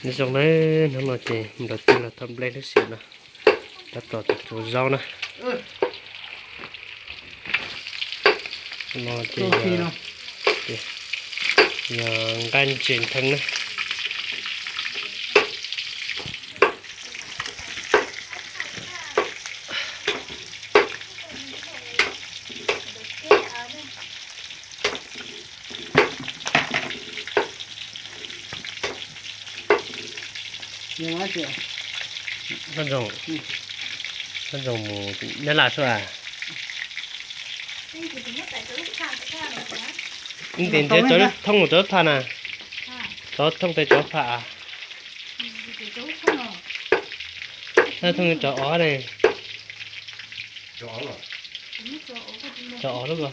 Nyob zoo na, hnub no ces mus nrog tij laug thauj nplej lub sij hawm no, tab tom tsuav zaub na. No ces yog, yog nqaij ntses ntheev na. Nyob zoo, nyob zoo mus nyob laj sua. Nws tias ntiav thoob mus rau lub phaj na, rov thoob tes rov phaj. Thoob tes rov ov ne. Rov ov lub ko.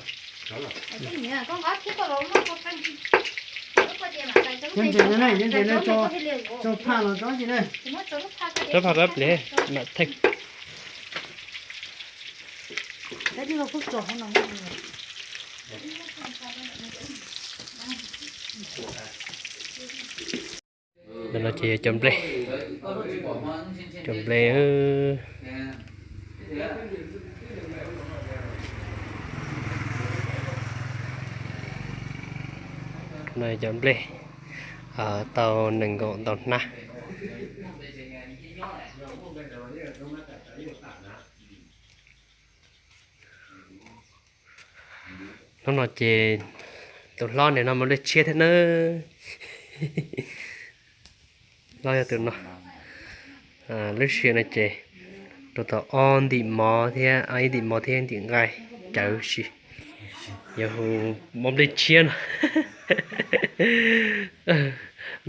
Rov phaj los rov ib pliag mam theej. Ntawm no ces yog cov nplej, cov nplej. No yog cov nplej tau nees nkaum ntau hnab. Hnub no ces tus hlob ntawm no muaj nplej tshiab thiab na. Hlob yog tus no. Lub sij hawm no ces rau tau ob ntim mov thiab, ib ntim mov thiab ntim nqaij cawv si. Yog hu mob nplej tshiab no.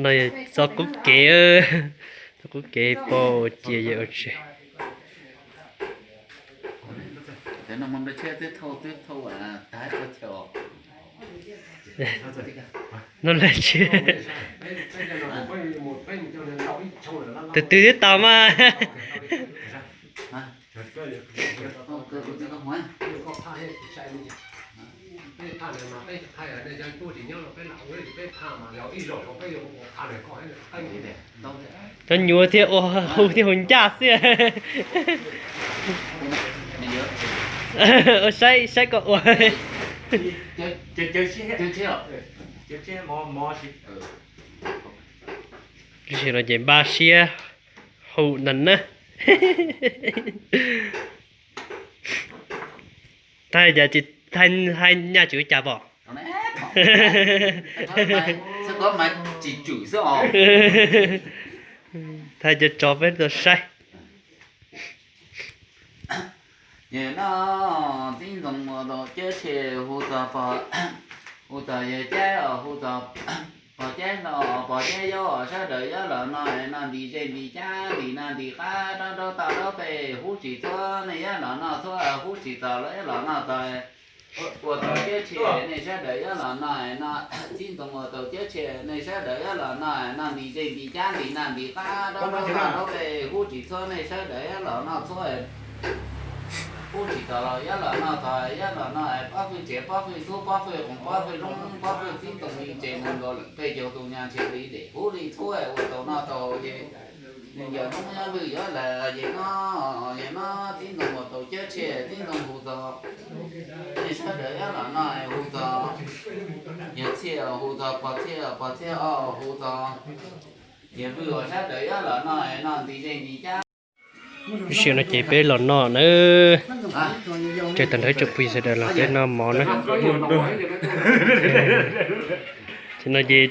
No yog txoj qub kev, txoj qub kev pab ua cia yawg ua tsev. No lawm tsis, tus twg twb tau mas. Cov nyuam thiab ua hu thiab hu ncaj xwb. Ua saib saib koj ua. Lub sij hawm no ces npaj siab hu ntag na. Thaij cas tsis, thaij nyaj tsis ua cas pom. Thaij cov tso peb tau saib. Yog no tib ntxoov ua tau cab tshe hu txog, hu txog yawg caib os, hu txog pog caib hlo, pog caib yaub os, sawv daws yav los no es no nti zej nti cab nti nag nti qab rov rau toj rau pem huv tsis txhua nej yav los no txhua huv tsis txog los yav los no txog. Ua tau cab tshe nej sawv daws yav los no es no tib ntxoov ua tau cab tshe nej sawv daws yav los no es no nti zej nti cab nti nag nti qab rov rau toj rau pem huv tsis txhua nej sawv daws yav los no txhua. Huv tsis txog los yav los no txog yav los no es pob fwj tsev pob fwj ntxhub pob fwj qoos pob fwj loob pob fwj tib ntxoov li tsev mus nkaus lawm peb caug tus nyaj ntshe li dej huv li txhua ua tau no tau ces nws yog noob nyob vwj yuav lawm ces no, ces no tib ntxoov ua tau cab tshe tib ntxoov hu txog nej sawv daws yav los no hu txog yawg txhiaj hu txog pog txhiaj pog txhiaj os hu txog yawg vwj os sawv daws yav los no es no nti zej nti cab. Lub sij hawm no ces peb los noj na, tsaws tag nrho ib tsoom phooj ywg sawv daws los peb noj mov na. Ces no ces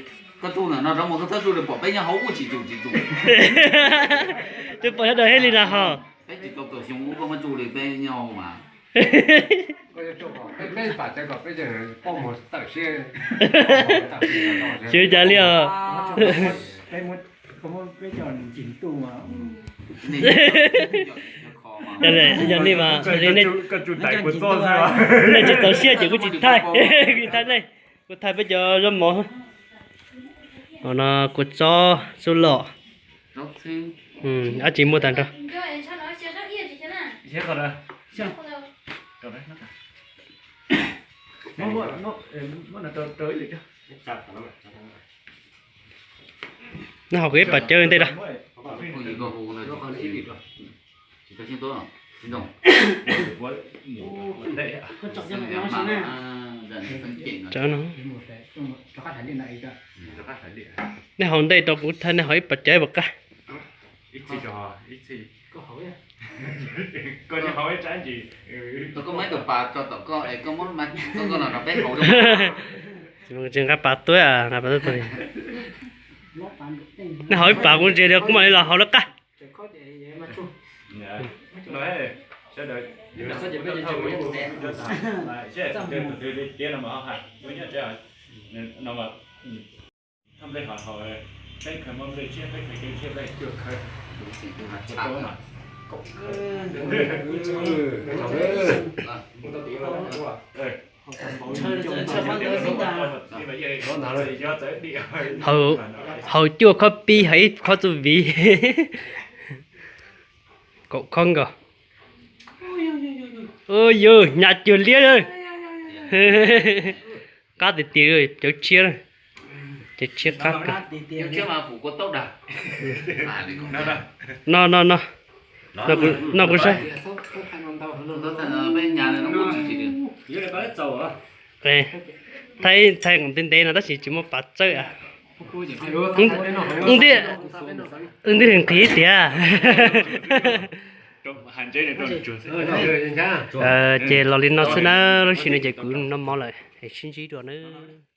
twb pom sawv daws thiaj li na ho. Tsis ua cas li os. Yog li mas nej tsis txaus siab ces kuv tsis thaij, kuv thaij nej, kuv thaij peb cov zaub mov. Ho no kua txob xub lom, dab tsi muaj tag nrho. Nej haus kuv ib pas cawv ntej da. Nej haus ntej rau kuv thiab, nej haus ib pas cawv puas qab? Tsis nqa pas tuaj, nqa pas tuaj. Nej haus ib pas kuv ntsia li kuv mam li los haus lawv qab. Haus cuaj khob pib, haus ib khob txuj viv. Kaum khob nkaus. Yog nyab cuag liab. Qab tiag tiag, cawv tshiab, cawv tshiab qab kawg. No no no, no kuv saib. Thaij, thaij ntev ntev no tab sis tsis muaj pas txawj. Ntij, ntij nqhis tiag. Ces los li no xwb na, lub sij hawm no ces kuv noj mov lawm, sib ntsib dua nawb.